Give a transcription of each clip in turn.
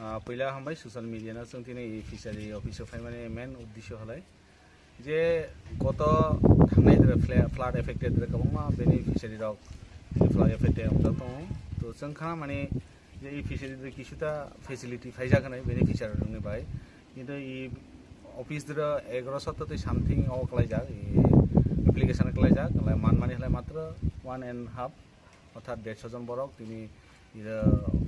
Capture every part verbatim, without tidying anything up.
Ah, puila hambai social media no chwng tini fishery office o phaimani main uddesyo halai je goto thangnai dwra fla-, flood affected dwra kwbangma bini fishery rok flood affected wngjak tongo. To chwng khana mani je i fishery dwra kisuta facility phaijak hinwi bini fishery rokni bai, kintu i office dwra egaroso twi something o kwlaijak, i application kwlaijak, manmani halai matro one and half, orthat derso jon borok tini ira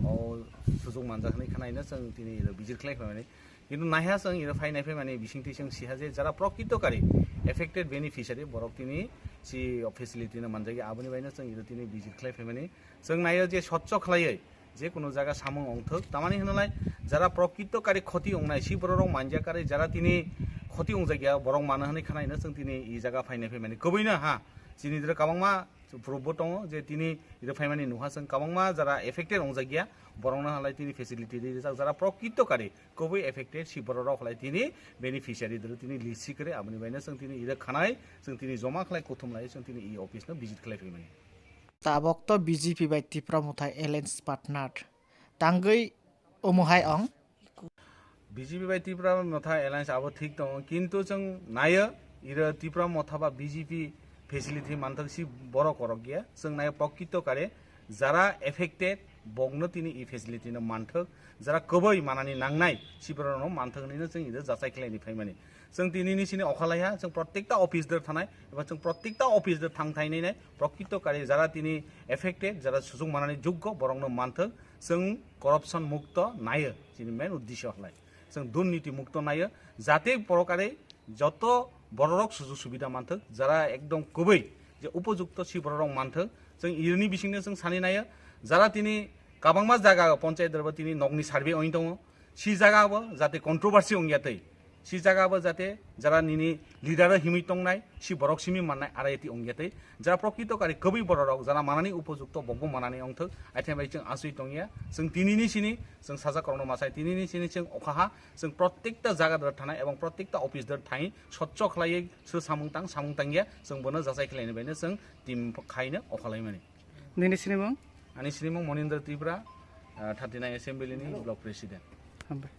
o sujung manjak hinwi khanaino chwng tini ira visit khlai phaimani. Kintu naiha chwng ira phainai phaimani bisingtwi chwng siha je jara prokrito kari affected beneficiary borok tini si facility no manjak ya, aboni baino chwng ira tini visit khlai phaimani. Chwng naio je swchho khlaiwi je kono jaga samung ongthok, tamani hwnalai jara prokrito kari khoti ongnai si borok rok manja kari jara tini khoti ongjak ya borok mano hinwi khanaino chwng tini i jaga phainai phaimani. Kwbwino ha chini dwra kwbangma proof bo tongo je tini iro phaimani nuha chwng kwbangma jara affected ongjakya, borokno halai tini facility rijak, jara prokrito kari kwbwi affected si borok rok halai tini beneficiary doro tini list si kwrwi, aboni baino chwng tini iro khanai, chwng tini joma khlai kuthum lai chwng tini i office no visit khlai phaimani. Tabok to B J P bai Tipra Motha alliance partner tangwi omo hai ong. B J P bai Tipra Motha alliance abo thik tongo, kintu chwng naio iro Tipra Motha ba B J P facility manthok si borok korok ya, chwng naio prokrito kare jara affected bokno tini i facility no manthok, jara kwbwi manani nangnai si borokno manthok hinwi no chwng iro jachai khlaini phaimani. Chwng tini ni sini okhalaiha chwng protekta office der thanai eba chwng protekta office der thang thainai nai prokrito kare jara tini affected, jara sujung manani joggo borokno manthok, chwng corruption mukto naio chini main uddesyo halai. Chwng durniti mukto naio, jate borok are joto bororok sujug subida manthok, jara ekdom kwbwi je upojukto si bororok manthok. Chwng irini bisingno chwng sani naio, jara tini kwbangma jaga panchayat derbo tini nokni survey ongwi tongo, si jaga bo jate controversy ongya tei si jaga bo jate jara nini leader himwi tongnai si borok simi mannai R I T ongya tei jara prokrito kari kwbwi bororok jara manani upojukto bokbo manani ongthok, aithai bai chwng aswi tongya. Chwng tinini sini chwng sajak korokno masai tinini sini chwng okhaha chwng protekta jaga dwra thanai ebong protekta office dwra thai swchho khlaiwi sw samung tang samung tangya chwng bono jachai khlaini baino chwng team khaino okhalaimani. Nini sinimung? Ani sinimung Monindra Tripura, ah, thirty nine assembly ni block president. Hambai.